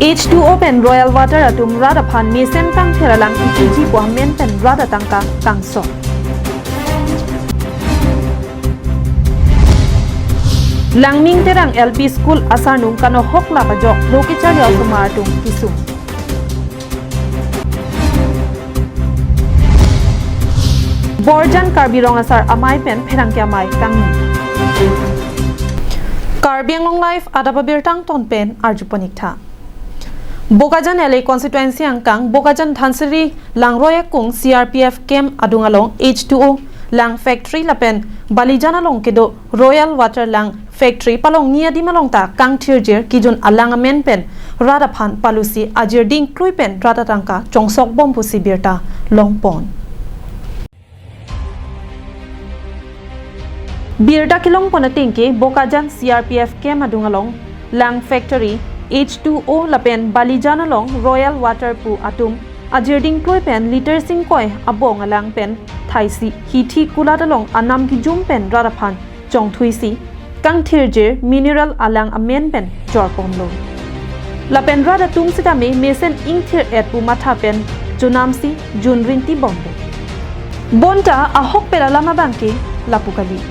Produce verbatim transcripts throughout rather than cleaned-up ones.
H two O pen Royal Water atum rat aphan mesen kangthir alang ipiji pu amen pen rat atangka kangsot. Langning Terang L P School asarnung kanohok lap ajok lo kecharli osomar atum kesung. Borjan Karbi Rong Asar amei pen pherangke amei kangni. Karbi Anglong Live adap abirta angton pen arjupon ik tha. Bokajan L A constituency angkang Bokajan Dhansiri Langroi akung C R P F camp adung along H two O lang factory lapen Balijan along kedo Royal Water lang factory palongni adim along ta kangthirjir kejun alang amen pen rat aphan palusi ajir dingklui pen rat atangka chongsok bom pusi birta longpon. Birta kelongpon atengke Bokajan C R P F camp adung along lang factory H two O lapen Balijan along Royal Water pu atum ajir dingklui pen liter singkoi abong alang pen thaisi hithi kulat along anam kejum pen rat aphan chongthuisi kangthirjir mineral alang amen pen chorponlo. Lapen rat atum sitame mesen ingthir-et pu matha pen chonamsi jun rinti bomlo. Bonta ahokpet alam abangke lapu kali.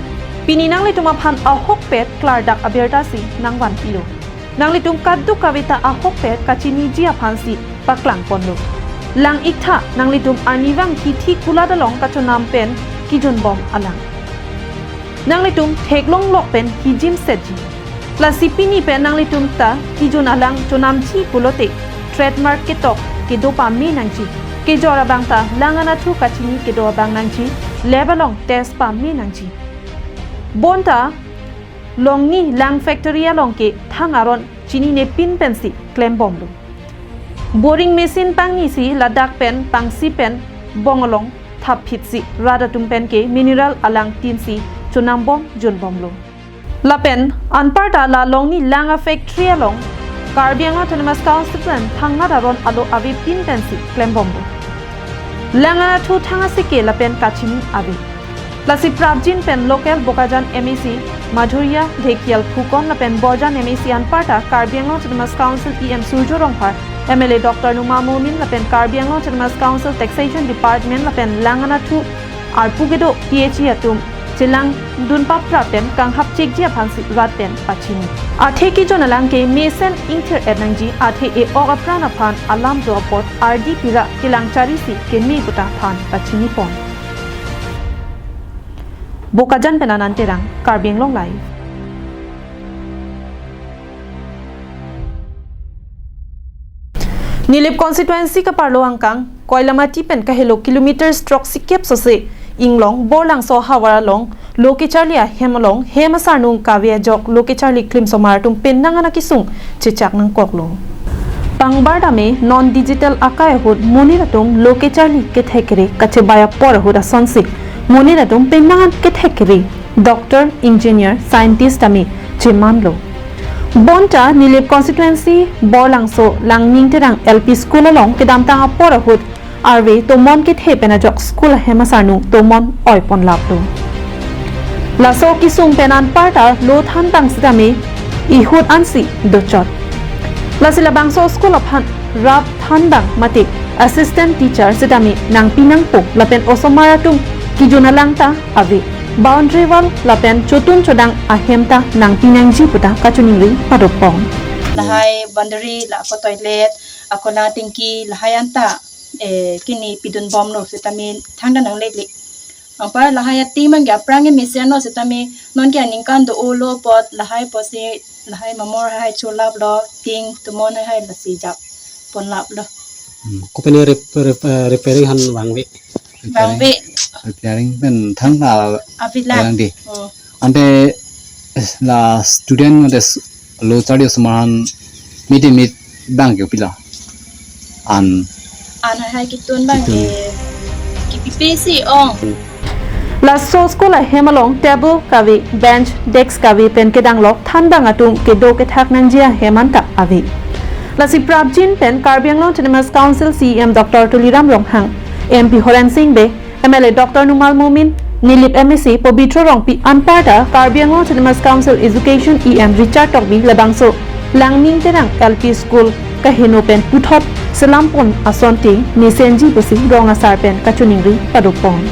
Pini nanglitum aphan ahokpet klardak abirtasi nangvanpilo. Nanglitum kadokave ta ahokpet kachiniji aphansi paklangponlo. Lang ik tha nanglitum arnivang hithi kulat along kachonam pen kejun bom alang. Nanglitum theklong lok pen hijim setji. Lasi pini pen nanglitum ta kejun alang chonamji pulote trademark ketok kedo pame nangji. Kejor abang ta lang anathu kachini kedo abang nangji, lab along test pame nangji. Bonta longni lang factory along ke thang aron chinine pin pensi klembomlo. Boring machine pangnisi ladak pen pangsi pen bong along thapphitsi rat atum pen ke mineral alang tinsi chonambom junbomlo. Lapen anparta la longni lang a factory along Karbi Anglong Autonomous Council pen thangnat aron alo ave pin pensi klembomlo. Lang anathu thang asike lapen kachini ave. Lasi prapjin pen local Bokajan M A C Madhurya Dhekial Phukan lapen Borjan M A C anparta Karbi Anglong Autonomous Council E M Surjya Rongphar, M L A Doctor Numal Momin lapen Karbi Anglong Autonomous Council Taxation Department lapen lang anathu arpu kedo T H E atum chelangdun papra pen kanghap chekji aphansi rat pen pachini. Athe kejun alang ke mesen ingthir-et nangji, athe e-ok apran aphan alam do apot ardi pira kelang charisi keme puta than pachinipon. Bokajan pen Anand Terang, Karbi Anglong Live. Nilip constituency kaparlo angkang Koilamati pen kahelo kilometer stroksi kep sose inglong Borlangso havar along lo kecharli ahem along hem asarnung kave ajok lo kecharli klim osomar atum penang an akesung chechak nangkoklo. Pangbar dame non digital akai ahut monit atum lo kecharli kethek kere kachebai apor ahut asonsi monit atum penang an kethek kere doctor, engineer, scientist tame chemanlo. Bonta Nilip constituency Borlangso Langning Terang L P school along kedamtang apor ahut arve tomon kethe pen ajok school ahem asarnung tomon oiponlaplo. Laso kesung pen anparta lo thanbang sitame ihut ansi dochot. Lasi labangso school aphan rap thanbang mate assistant teacher sitame nangpi nangpo lapen osomar atum kejun alang ta ave. Boundary wall lapen chotun chodang ahem ta nangpi nangji puta kachiningri padopong. Lahai boundary la ako toilet, ako la tingki lahai anta, eh, kini pidunbomlo sitame thangta nanglele. Anpar lahai ati mang ke aphrang ke mesenlo sitame non ke aningkan do-olo apot lahai apotsi lahai mamor hai cholaplo, ting tomon hai lasi japponlaplo. Hmm, kopine rep-, rep-, eh, repairing han vangve. Vangve. Repairing pen thangta avelang. Avelang di. Hmm. Ante la student ante s-, lo charli osomar an midi mid bang ke pilo. An. An hai ketun bang ketun. Eh, kipipe si ong. Laso school ahem along table kave, bench, desk kave pen kedanglok thanbang atum kedo kethak nangji ahem anta ave. Lasi prapjin pen Karbi Anglong Autonomous Council C E M Doctor Tuliram Ronghang, M P Horen Sing Bey, M L A Doctor Numal Momin, Nilip M A C Pobitro Rongpi anparta Karbi Anglong Autonomous Council Education E M Richard Tokbi labangso Langning Terang L P School kaheno pen puthot selam pon asonte mesenji pusi rong asar pen kachiningri padopon.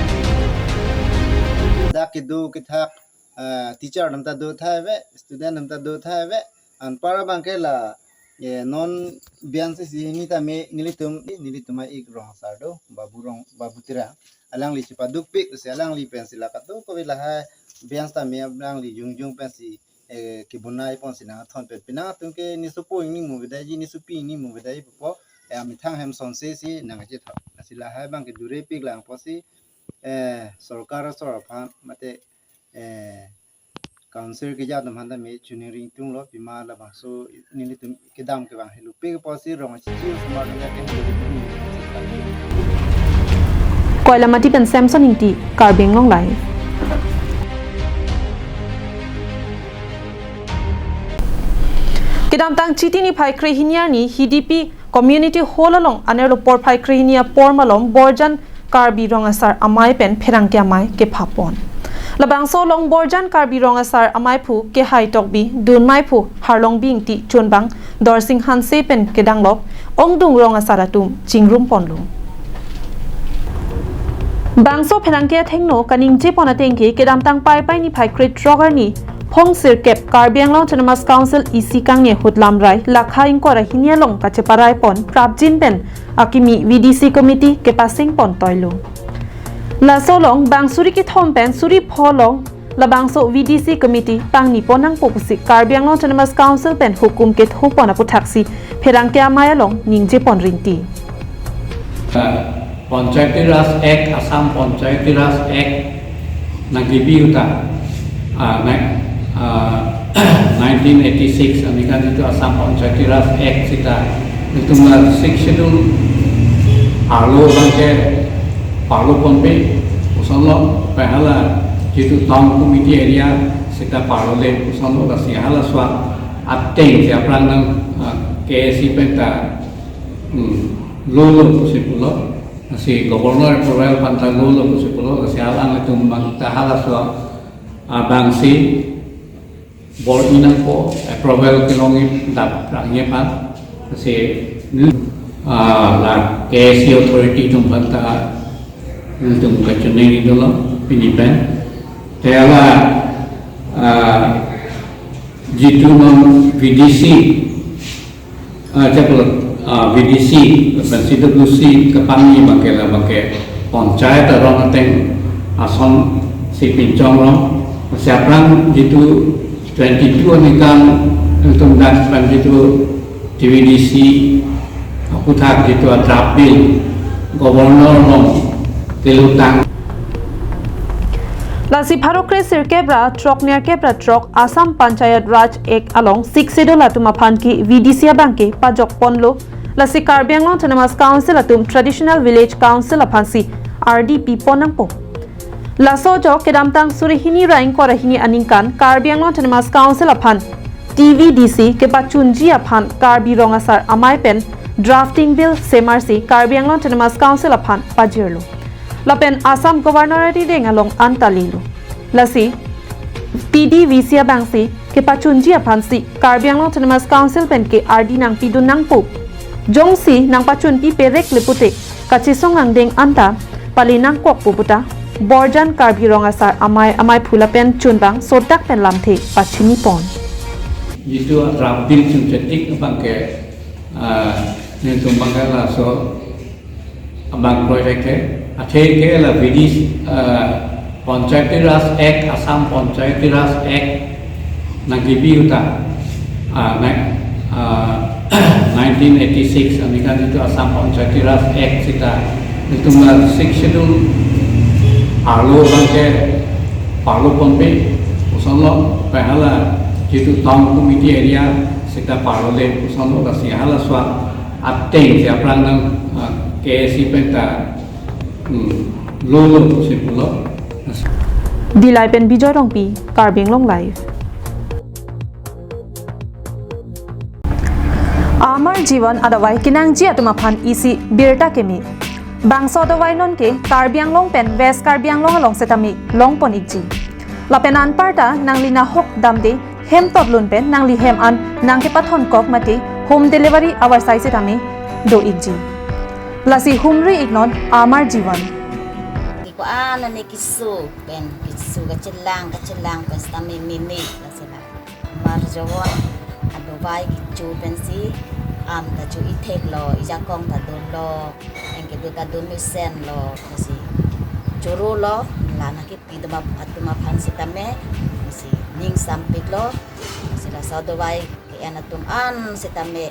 Dak kedo kethak, ah, teacher atum ta do thai ave, student atum ta do thai ave, anpar abang ke la, eh, non biang si si hini tame nelitum, nelitum a-ik rong asar do, Babu rong, Babu Terang. Alangli chepadukpik si alangli pensi la kadokave lahai biang tame alangli jongjong pensi, eh, kebonai ponsi nangthon pen. Penang atum ke nesopo ingni mu avedaiji, nesopi ingni mu avedaiji pupo, eh, amethang hem sonse si nangchethon. Lasi lahai abang ke durepik lang pusi, eh, sorkar asor aphan mate, eh, council keja atum aphan tame chiningri ingtunglo, pima labangso nelitum kedam kevang helopik pusi rong achichi osomar atum ke helo. Koilamati pen Samson Ingti, Karbi Anglong Live. Kedamtang Chiti niphai krehini arni Hidipi Community Hall along anerlo porphai krehini apor malom Borjan Karbi Rong Asar Amei pen pherangke amei kephapon. Labangso along Borjan Karbi Rong Asar Amei aphu Kehai Tokbi, Dun Meiphu, Harlongbi Ingti, Chunbang Dorsing Hanse pen kedanglok ongdung rong asar atum chingrum ponlo. Bangso pherangke athengno kaningje pon ateng ke kedamtang Paipai niphai krethrok arni phong sirkep Karbi Anglong Autonomous Council isi kangni ahut lamrai lakha ingkoi ra hini along kacheparai pon prapjin pen akimi V D C committee kepasing pon toilo. Laso along bang suri kethom pen suri pho along labangso V D C committee pangni pon nangpo pusi Karbi Anglong Autonomous Council pen hukum ketho pon aputhaksi pherangke amei along ningje pon rinti. Panchayati Raj Act, Assam Panchayati Raj Act nangkebi ahut ta, ah, ni-, ah, nineteen eighty-six aningkan jitu Assam Panchayati Raj Act seta nelitum la Sixth Schedule arlo abang ke parlo ponpe, kosonlo, pen hala jitu town committee area seta parlo le, kosonlo, lasi halaso ateng si aphrang nang, ah, K A C pen ta, hmm, lolo pusi pulo. Lasi Governor approval aphan ta lolo pusi pulo, lasi alanglitum abang ta halaso abang si bor-i nangpo, approval kelongji dak rangji aphan. Lasi, ah, la K A C authority atum aphan ta nelitum kachiningri dolo pini pen. Te hala, ah, jitu non V D C, ah, chapel, ah, V D C, lapen C W C kepangni abang ke la abang ke panchayat aron ateng ason si pinchong rong. Lasi aphrang jitu twenty-two aningkan nelitum dak pen jitu T V D C aputhak jitu a-draft bill Governor along kelutang. Lasi pharo kre sirkep ra throk nerkep ra throk Assam Panchayat Raj Act along Sixth Schedule atum aphan ke V D C abang ke pajok ponlo. Lasi Karbi Anglong Autonomous Council atum Traditional Village Council aphan si R D pi pon nangpo. Laso ajok kedamtang suri hini ra ingkoi ra hini aningkan Karbi Anglong Autonomous Council aphan T V D C kepachunji aphan Karbi Rong Asar Amei pen drafting bill semarsi Karbi Anglong Autonomous Council aphan pajirlo. Lapen Assam Governor arideng along anta lelo. Lasi T D V C abang si kepachunji aphan si Karbi Anglong Autonomous Council pen ke R D nangpidun nangpo. Jongsi nangpachunpi perek le pute kachesong angdeng anta pali nangkokpo puta Borjan Karbi Rong Asar Amei, Amei aphu lapen Chunbang sodak pen lamthe pachini pon. Jitu a-draft bill chunchetik abang ke, ah, nelitum abang ke laso abang kroi ke, athe ke la V D C, ah, Panchayati Raj Act, Assam Panchayati Raj Act nangkebi ahut ta, ah, ni-, ah, nineteen eighty-six aningkan jitu Assam Panchayati Raj Act seta nelitum la Sixth Schedule arlo abang ke parlo ponpe, kosonlo, pen hala jitu town committee area seta parlo le, kosonlo, lasi halaso ateng si aphrang nang, ah, K A C pen ta, hmm, lolo pusi pulo. Dillai pen Bijoy Rongpi, Karbi Anglong Live. Amar Jivan adavai kenangji atum aphan isi birta keme. Bangso adavai non ke Karbi Anglong pen West Karbi Anglong along setame longpon ikji. Lapen anparta nangli nahok damde hem totlun pen nangli hem an nangkepathon kok mate Home delivery avarsai sitame do-ikji. Lasi humri-iknon Amar Jivan. Iko anane keso pen keso kachelang kachelang pen sitame mini lasi la Amar Jivan adovai kecho pensi am ta cho-ik theklo, ijakong ta dolo, anke do ta dun mesenlo, lasi chorolo, la nangkepi atum ap-, atum aphan sitame lasi ning sampiklo, lasi laso adovai ke-en atum an sitame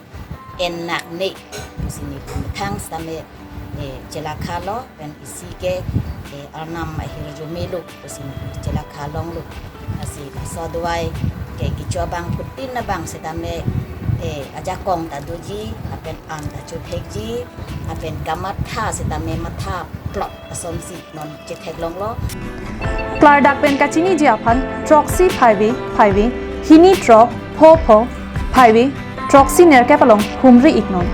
en nak ne pusi nelitum methang sitame, eh, chelakhalo, pen isi ke, eh, Arnam ahirjume lo pusi chelakha longlo. Lasi laso adovai ke kecho abangphutin abang sitame, eh, ajakong ta doji, lapen am ta cho thekji, lapen kamatha sitame matha plot asonsi non chetheklonglo. Klardak pen kachiniji aphan throksi phaive phaive, hini throk pho pho, phaive throksi nerkep along humri-iknon.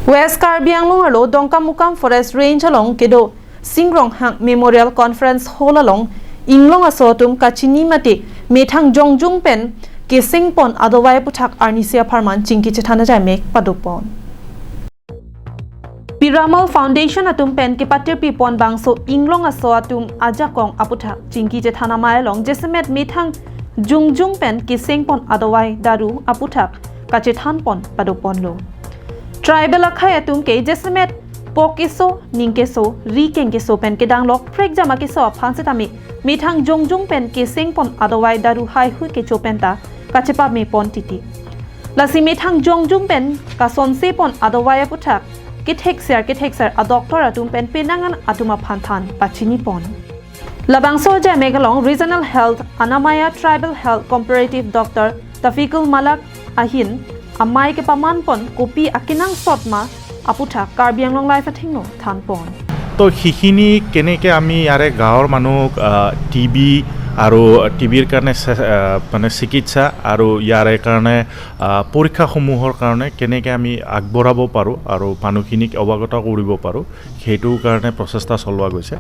West Karbi Anglong arlo Dongkamukam Forest Range along kedo Sing Ronghang Memorial Conference Hall along Inglong aso atum kachini mate methang jongjung pen kesengpon adovai aputhak arnisi apharman chingki chethan ajaimek padopon. Piramal Foundation atum pen kepatirpipon bangso Inglong aso atum ajakong aputhak chingki chethan amei along jasemet methang jongjung pen kesengpon adovai daru aputhak kachethanpon padoponlo. Tribal akhei atum ke jasemet pok keso, ning keso, ri keng keso pen kedang lokprek jama keso aphan sitame methang jongjung pen kesengpon adovai daru haihui kecho penta kachepamepon titi. Lasi methang jongjung pen kasonsepon adovai aputhak kethekser kethekser adoctor atum pen penang an atum aphan than pachinipon. Labangso ajaimek along Regional Health Annamaya Tribal Health Comparative Doctor Tafikul Malak ahin amei kepamanpon kopi akenangsot ma aputhak Karbi Anglong Live athengno thanpon. তো সেইখিনি কেনেকে আমি ইয়াৰে গাঁৱৰ মানুহক, আহ, T B আৰু টি বিৰ কাৰণে চে-, আহ, মানে চিকিৎসা আৰু ইয়াৰে কাৰণে, আহ, পৰীক্ষাসমূহৰ কাৰণে কেনেকে আমি আগবঢ়াব পাৰোঁ আৰু মানুহখিনিক অৱগত কৰিব পাৰোঁ, সেইটোৰ কাৰণে প্ৰচেষ্টা চলোৱা গৈছে।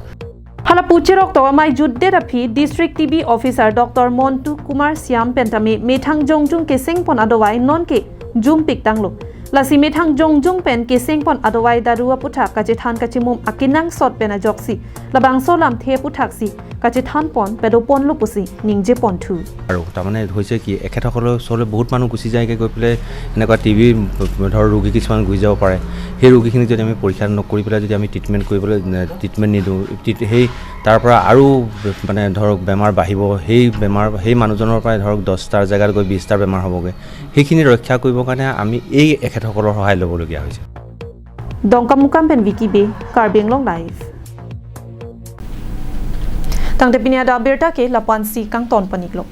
Hala puchirok to amei jutdet aphi District T B Officer Doctor Montu Kumar Shyam pen tame methang jongjung kesengpon adovai nonke jumpik tanglo. Lasi methang jongjung pen kesengpon adovai daru aputhak kachethan kachimum akenangsot pen ajoksi labangso lamthe aputhaksi kachethanpon padoponlo pusi ningjeponthu. আৰু তাৰমানে হৈছে কি, এখেতসকলৰ ওচৰলৈ বহুত মানুহ গুচি যায়গৈ, গৈ পেলাই এনেকুৱা টি বি ধৰ ৰোগী কিছুমান গুচি যাব পাৰে। সেই ৰোগীখিনিক যদি আমি পৰীক্ষা নকৰি পেলাই যদি আমি ট্ৰিটমেণ্ট কৰিবলৈ, এ, ট্ৰিটমেণ্ট নিদিওঁ, তি-, সেই তাৰ পৰা আৰু মানে ধৰক বেমাৰ বাঢ়িব, সেই বেমাৰ, সেই মানুহজনৰ পৰাই ধৰক দহটাৰ জেগাত গৈ বিশটাৰ বেমাৰ হ'বগৈ। সেইখিনি ৰক্ষা কৰিবৰ কাৰণে আমি এই এখেতসকলৰ সহায় ল'বলগীয়া হৈছে। Dongkamukam pen Vicky Bey, Karbi Anglong Live. Tangte pini adap abirta ke lapu-ansi kangton pon-iklo.